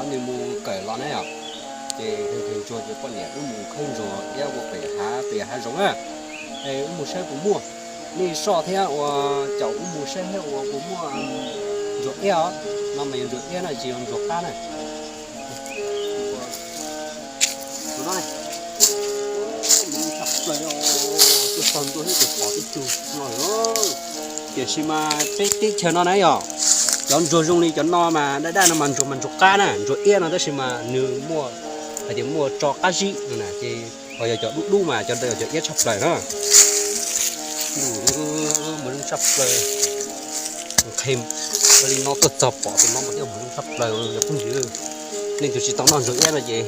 Nws mus kawm los na yom, ces nws ntsuag ces poj niam wb mus khawb ntsuag iab ua pem hav pem hav zoov na. Es wb mus saib puas muaj, nej soj thiab ua caum wb mus saib thiab ua puas muaj ntsuag iab os. No mas yog ntsuag iab na, tsis yog ntsuag qab na. Tiam sis mas peb teb chaws no na yom, cov ntsuag zoo li cov no mas daj daj no mas ntsuag mas ntsuag qab na, ntsuag iab no tab sis mas nws muaj hais tias muaj tso qab zib no na, ces ho yog cov dub dub mas cov ntawd yog cov iab tshaj plaws na. Mus zoo tshaj plaws. Nqhis li no tuaj txog pom tus no mas thiaj mus zoo tshaj plaws cov phooj ywg. Nej tus tsis tau noj ntsuag iab no ces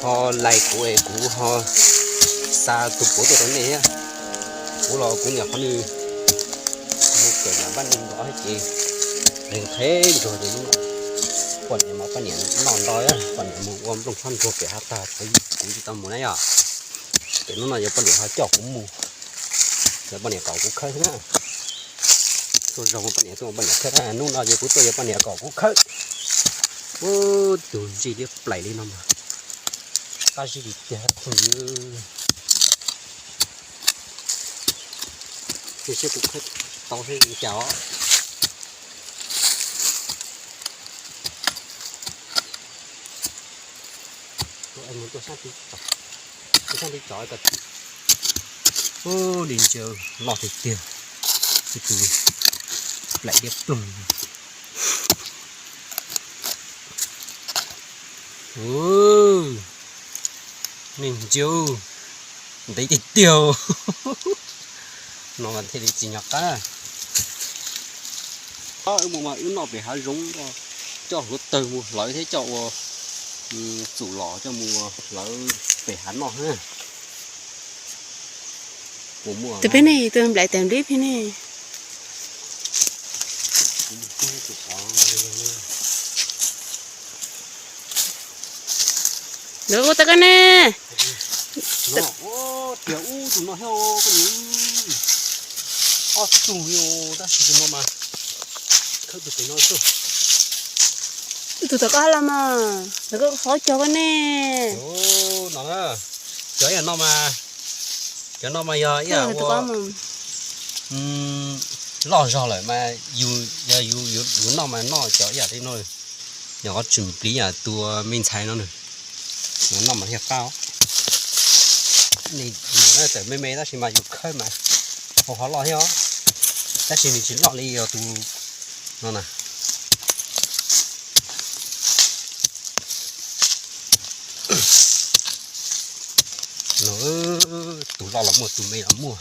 ho lais kuv es kuv ho xa tus puav tuaj rau nej thiab. Kuv los kuv niam qhov nws mus kawm mas npaj neeg ntov thiab ces nqhis ntsuag ces poj niam mas poj niam noj ntau, poj niam mus ua nplooj tshab ntsuag pem hav tag, kuv tsis tau mus na yom. Ces hnub no yog poj niam ho coj kuv mus, yog poj niam kom kuv khawb thiab na. Tuaj zoo poj niam tuaj poj niam khawb, hnub no ces kuv tuaj yog poj niam kom kuv khawb. Ub, tus ntsis liab plaim li no mas qab zib li tiag phooj ywg. Ces seb kuv khawb tau seb li cas os. Mus tuaj sab tid tso, tus sab tid tso kom, ub, li ntsia loj tiag tiag, ib tug plaim liab ploog. Ub, nej ntsia, ntev tiag tiag. No mas thiaj li tsis nyog qab. Wb mus mas wb noj pem hav zoov, coj hluav taws mus hlawv thiab coj ua txum los coj mus hlawv pem hav noj na. Tus peb ne, tus nplaim tas nplib peb ne. Lawv ua tau koj ne. Tias ub tus no thiab koj niam, ob tug li tab sis tus no mas khawb tus pem no xwb. Tus tom qab los mas lawv koj xob cog koj ne. No na, cov ib yam no mas, cov no mas yog ib yam ua loj zog lawm mas yus, yog yus, yus noj mas noj cov ib yam li no, yog qhov tsis pliv yam tus me ntxhais no nws noj mas thiaj qab. Nws txawm me me tab sis mas yus khawb mas hau hov loj thiab, tab sis nws tsis loj li yog tus no na. Tus loj los muaj, tus me los muaj.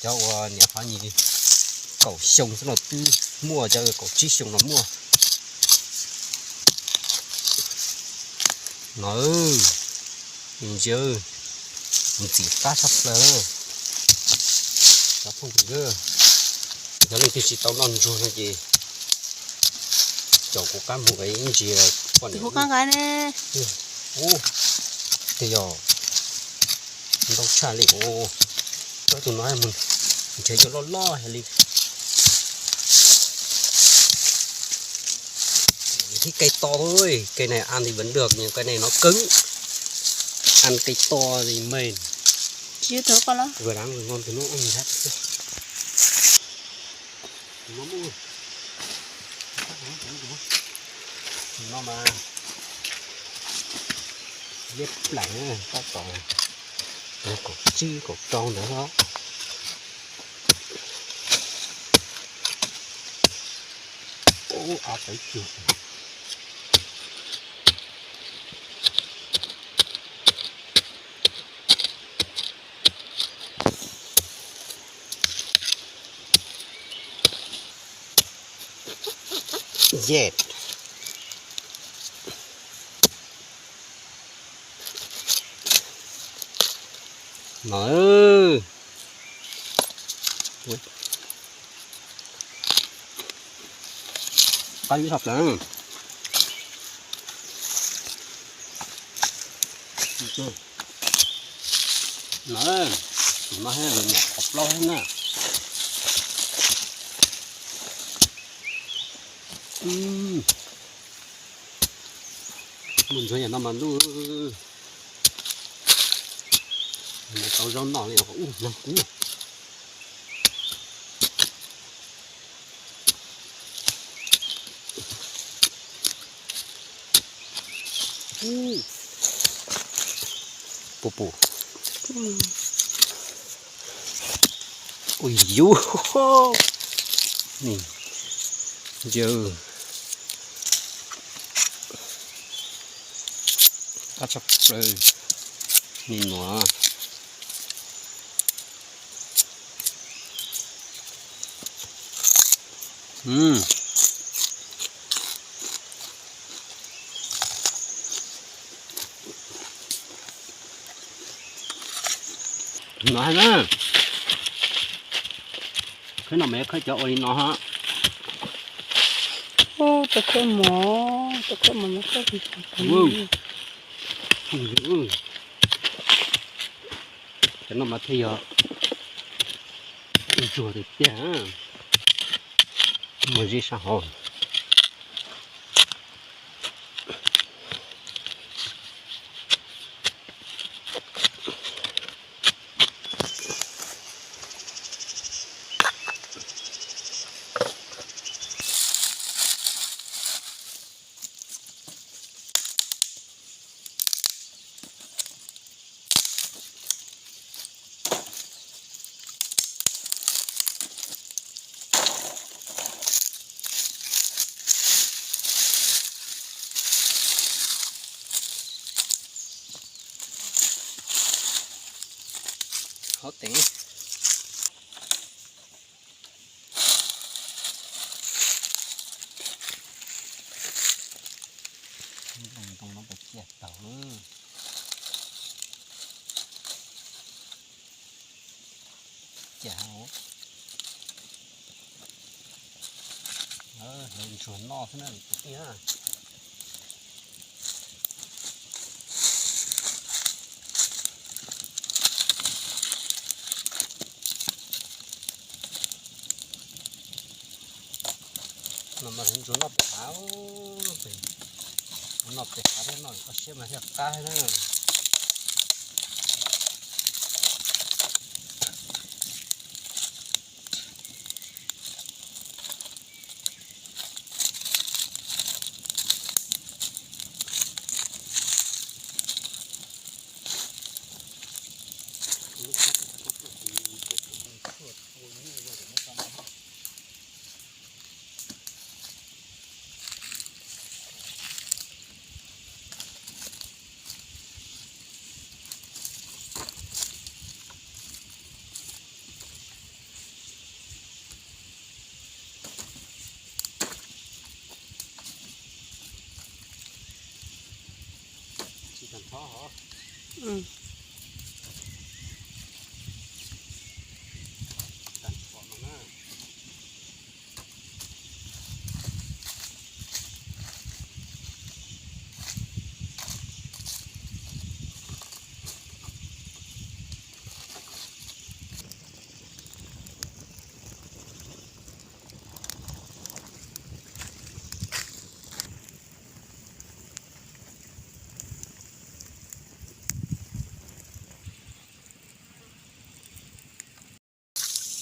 Cov uas niam qhov nyis kaum xyoo xwb los twb muaj, cov kaum tsib xyoo los muaj. No, ntsia, ntxim qab tshaj plaws. Cov phooj ywg, yog leej twg tsis tau noj ntsuag no ces caum kuv qab mus ib ntsis poj niam. Ub, tej yog ntau tshaj li os. Cov tus no mus nrhiav cov loj loj li. Thiab cây to thôi, cây này ăn thì vẫn được nhưng cây này nó cứng. Ăn cây to thì mềm. Vừa đáng vừa ngon thì nó ăn thì khác chứ. No mas liab plaim, tab tom kaum tsib kaum rau ntawd. Ub, av tawv cuag. Yet. No. Qab ib thoj plaws. No, tus no thiab, nyuam qhuav plaub thiab na. Mus ntsuag yam no mas ntuj, tau zaub noj li ub nag kub. Puv puv. Ui yus, ni yawg, qab tshaj plaws, ni nuav. No na, khawb no mas khawb cov ua li no ha. Tus khawb mov, tus khawb mov no khawb. Cov no mas thiaj yog ntsuag tiag tiag, mus zib sab hauv. Hov teev. Ntoo no puas ciaj taug lawm. Ciaj heev. Hlawv ntsuag noj xwb na kwv tij na. No mas hlawv ntsuag noj pem hav, noj pem hav thiab noj koj siab mas thiaj qab na.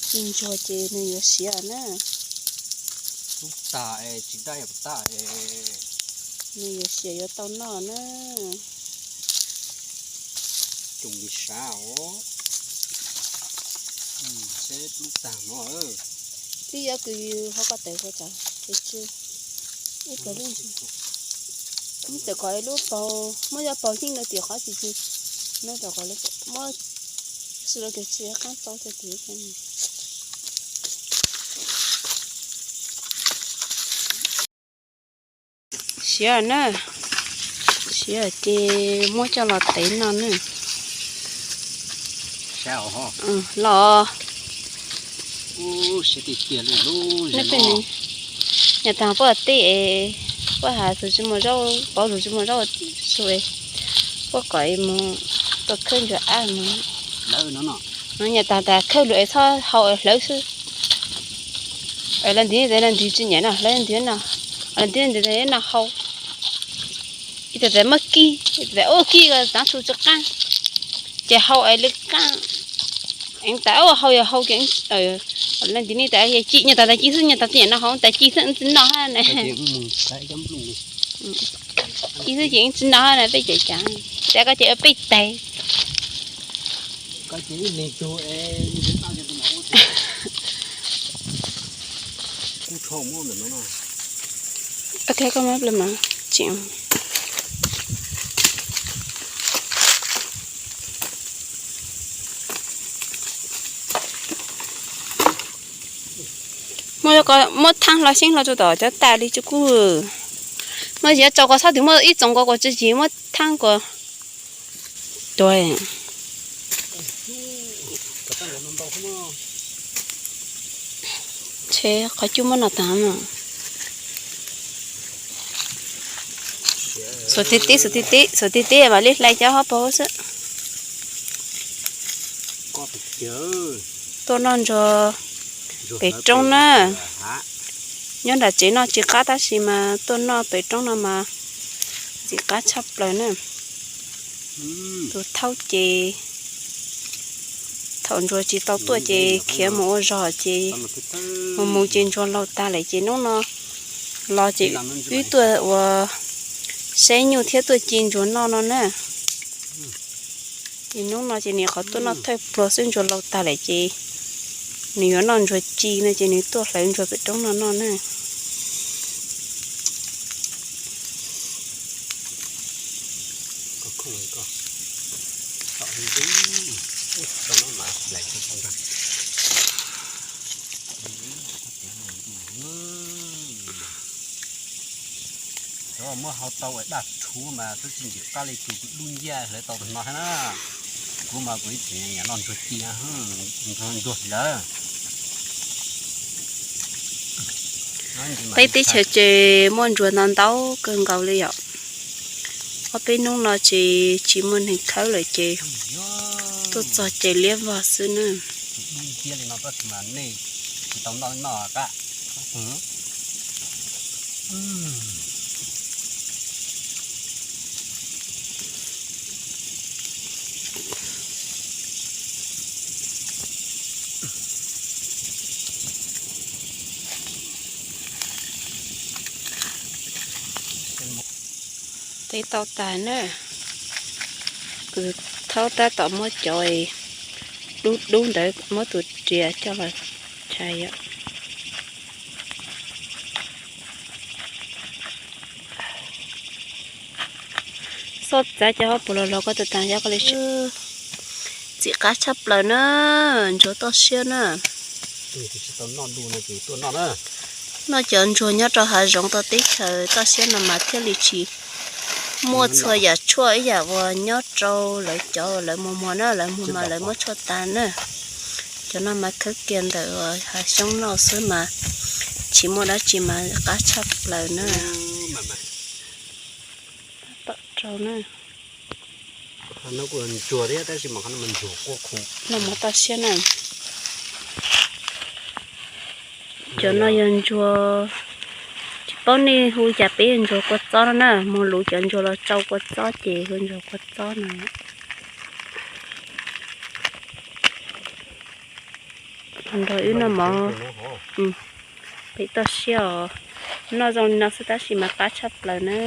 Ci ntsuag ces nws yuav siav na. Tub tag es tsis daj yog puas tag es. Nws yuav siav yuav tau noj na. Coob li sab os. Seb tub tag no. Twb yuav kws hov koj tawm koj tsav, ib tug lub ntsis. Muab tawm kom lub paug, muab cov paug yeej no tim qhov tsis tsis, muab tawm kom muab xwb los kws tsis qaab tau txog tim. Siav na, siav ces muab coj los tev no na. Los, nyob taag puab tej es puab has tus tsis muaj zaub, pauv tus tsis muaj zaub su es puab kom mus tuaj khawb ntsuag ab mus. Nyob taag tas khawb lug es txhob hau es hlawv xwb. Los ntiv los ntiv tsis nyam no, hlawv ntiv no, los ntiv ntiv no hau. Ib tug tas muab kib, ib tug tas ua kib ko txav tsu tsi qaab, ces hau es li qaab. Ev tas ua hau yog hau, leej twg ne tas yog ci, nyob tas tas ci xwb, nyob tas tib yam no hau tas ci xwb tsi noj hab na. Ci xwb ces tsi noj hab na, peb cov cas tas koj ces ua peb teg. Ok, koj muab plawv mas tseem muab, muab thaab hlo xyeeb hlo rua tom cov tas li tsi kub. Muab ziab tsau ko xob twg muaj ib txoos ko kuas tsi tsi muab thaab ko. Tuag. Ntshe qhov cub muab no taag. Xuas tib tib, xuas tib tib, xuas tib tib mam li hlais cov hauv paus xwb. Tuaj noj ntsuag pem roob na. Nyob nram tsev noj tsis qab tab sis mas tuaj noj pem roob no mas ntxim qab tshaj plaws na. Tus thaub ces thaum ntsuag tsis tau tuaj ces khiav mus ua zog ces mus mus ces ntsuag laug tag lawm ces hnub no los ces wb tuaj ua saib nyuj thiab tuaj ci ntsuag noj no na. Ces hnub no ces nws qhov tuaj noj thawj pluag xwb, ntsuag laug tag lawm ces nws yuav noj ntsuag ci no ces nws tuaj hlawv ntsuag pem roob no noj na. Cov muab hau tau daj rhuv mas twb tsis ntxim qab li tus kuv dub nciab hlawv tau tus no thiab na. Kuv mas kuv ib txwm nyiam noj ntsuag ci, ntsuag hlawv. Peb teb chaws ces muaj ntsuag ntau ntau kawg nkaus li yom. Ob peb hnub no ces tsis muaj neeg khawb lawm ces tuaj txog ces liab vog xwb na. Teb tau tag na. Kuv thaub tab tom muab cov dub dub ntawd muab tus riam coj los tshais yom. Xob txav cov hauv paus los los koj tus tas yog koj li sib. Ntxim qab tshaj plaws na, ntsuag toj siab na. Noj cov ntsuag nyob rau hav zoov tau teb chaws toj siab no mas thiaj li tsis muaj txhua yam tshuaj ib yam uas nyob rau lawv cov lawv muag muag na, lawv muag mas lawv muab tshuaj tas na. Cov no mas khawb kiag ntawm hav xyoob noj xwb mas tsis muaj dab tsi mas qab tshaj plaws na. Tom rau na. Noj mov toj siab na. Cov no yog ntsuag, tsis paub nej hu cas, peb ntsuag kua txob no na, muag luv cov ntsuag los tsau kua txob ces hu ntsuag kua txob no. Nrog wb noj mov pem toj siab os. Noj zoo li no xwb tab sis mas qab tshaj plaws na.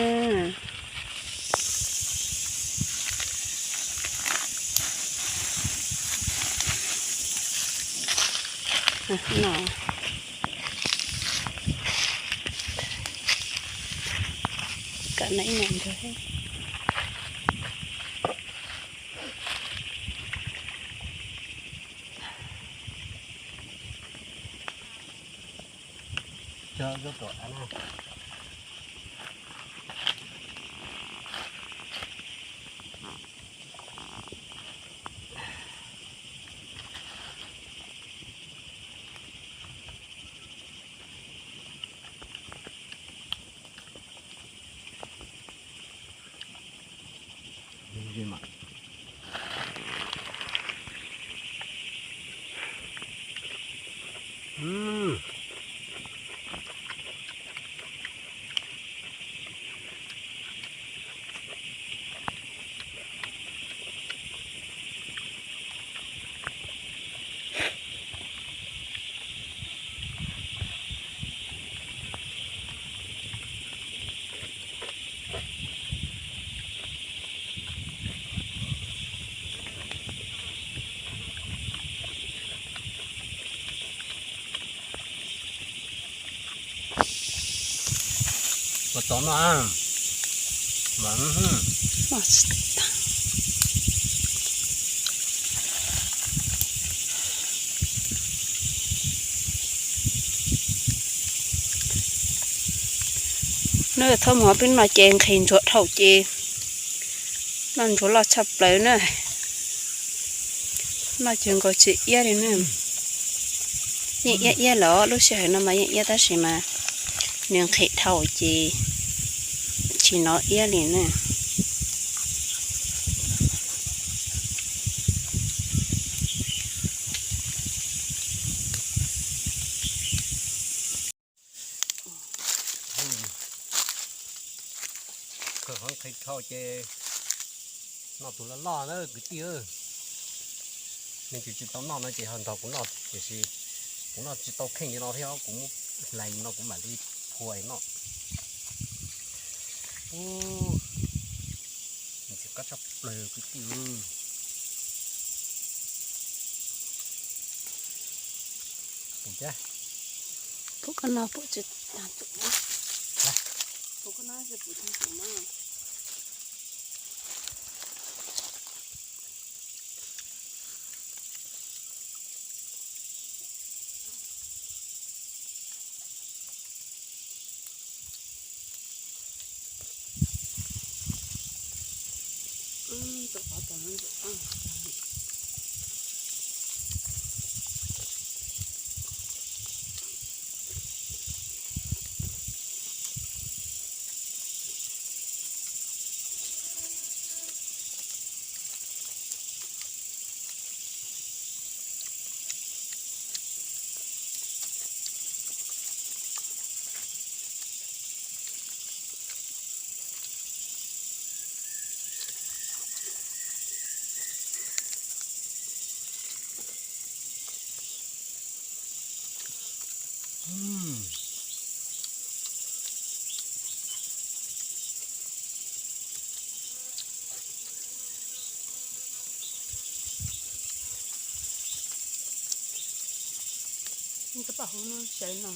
Tau noj. Noj thauj mov peb noj ces nqhis ntsuag dhau ces noj ntsuag loj tshaj plaws na. Noj ces nkaus tsis iab li na. Yeej iab iab los lub sij hawm no mas yeej iab tab sis mas nws nqhis dhau ces tsis hnov iab li na. Khaws qhov nqhis dhau ces noj tus loj loj na kwv tij. Leej twg tsis tau noj no ces ho nrog kuv noj tiam sis kuv noj tsis tau kheej li no thiab, kuv muab hlais li no kuv mam li phua noj. Ntxim qab tshaj plaws kwv tij. Pum thiab. Pum koj no pum tsis tag tus na. Pum koj no tsis pum tag tus na. Tab paj hauv no sawv no.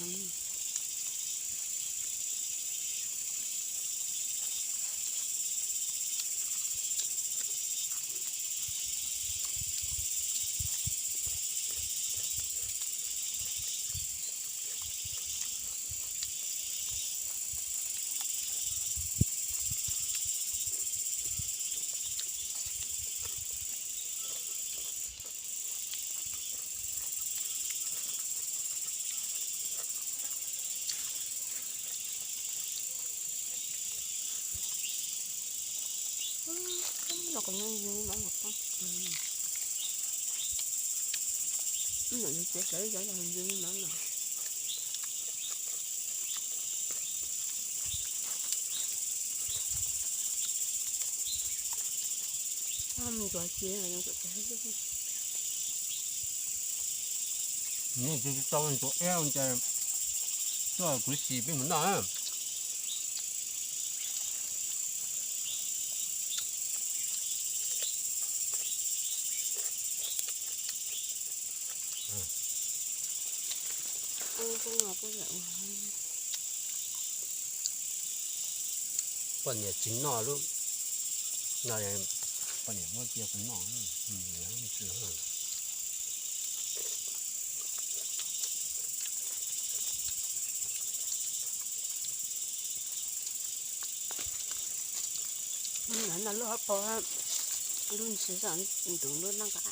No kom nyob ntsis li no. Ntawm yus txiav sawv sawv ntsis li no no. Mus ntsuag ces, ntsuag eb ces tuaj kuv sim peb mus noj. Poj niam tsis noj lub no, poj niam muab cia kuv noj. Lub no lub hauv paus, lub ntsis zoj ntus lub no ko a,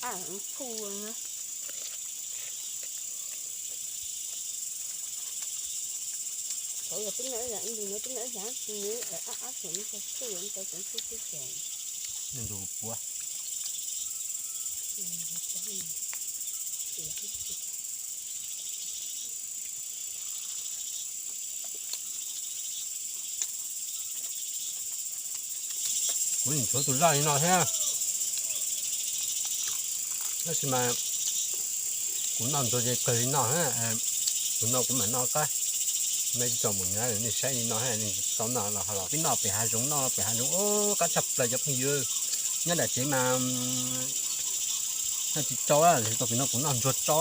a phu na. Tau yog tib neeg ib yam, ib ntus no tib neeg ib yam, nws ab ab xyoo no tau txuj, tau txuj tib xyoo. Nws ntus puav. Kuv nim tshuav tus zaj li no thiab, tab sis mas kuv noj ntsuag ces kawg li no, tus no kuv mam noj qab. Mej tsis tau mus nyob nej saib li no, nej tsis tau noj los ho los peb noj pem hav zoov, noj pem hav zoov, qab tshaj plaws cov phooj ywg. Nyob nram tsev mas noj tsis tsau, tau pem no kuv noj ntsuag tsau.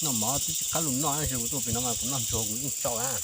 Noj mov twb tsis qab lug noj, tab sis kuv tuaj pem no mas kuv noj ntsuag kuv yeej tsau lawm.